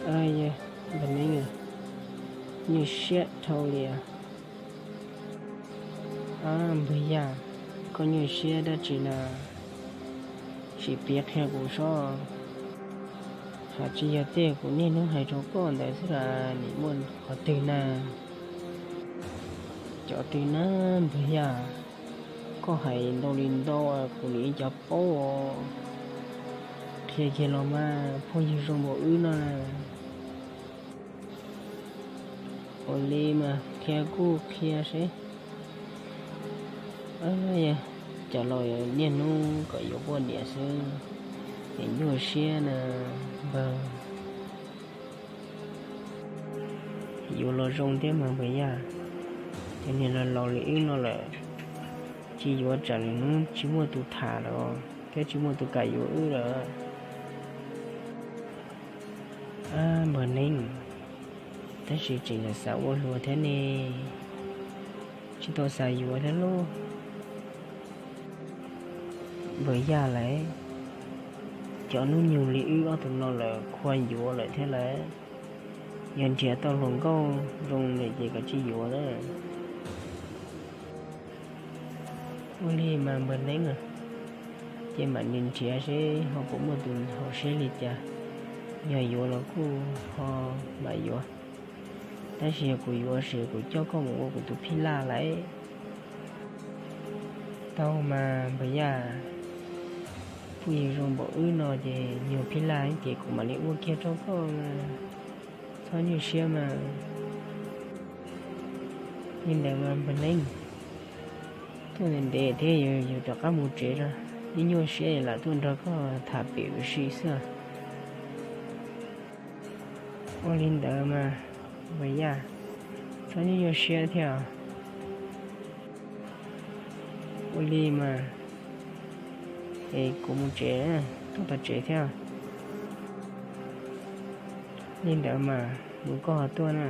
Yog, Npawg Neeb, nyuaj siab dhau li. Npawg Yaj, koj nyuaj siab dab tsi na? Sim piav qhia kuv saib. Hais tsis yog tej kuv niaj hnub hais rau koj ntawd xwb las, nim muaj qhov twg na? Cov twg na Npawg Yaj? Koj hais ntau li ntau kuv nim cov paub. Qhia kiag los mas, phooj ywg zoo npaum wb no na. Ua li mas qhia kuj qhia seb. Yog cov laus niaj hnub kom yuav poj niam xwb, es nyuaj siab na npawg. Yuav los zoo thiab mas Npawg Yaj, cov niag laus laus li wb no lawm, tsis yuav tsam lwm hnub tsis muaj tus tham lawm thiab tsis muaj tus kam yuav wb lawm. Npawg Neeb, tab sis tseem xav ua hluas thiab ne, tsis tau xav yuav thiab lauj. Npawg Yaj lawm, cov hnub nyoog li wb ob tug no lawm khuv yuav lawm thiab lawm. Yog nrhiav tau hluas nkauj zoo lawm ces koj cia li yuav na. Ua li mas Npawg Neeb, ces mam li nrhiav seb ho puas muaj tus haum siab li cas. Yog yuav los kuj ho mam yuav, tab sis yog kuv yuav ces kuv coj koj mus ua kuv tus phij laj lawm. Tau mas Npawg Yaj, phooj ywg zoo npaum wb no ces nyuag phij laj ces kuv mam li ua kiag rau koj mas, txhob nyuaj siab mas. Li ntawd mas Npawg Neeb, tuaj ntev ntev thiab yus rov qab mus tsev os, ib nyuaj siab lam tuaj nrog koj tham pem ua si xwb. Ua li ntawd mas Npawg Yaj, txhob nyuaj nyuaj siab thiab. Ua li mas, es kuv mus tsev, tuaj tom tsev thiab. Li ntawd mas mus koj ho tuaj na.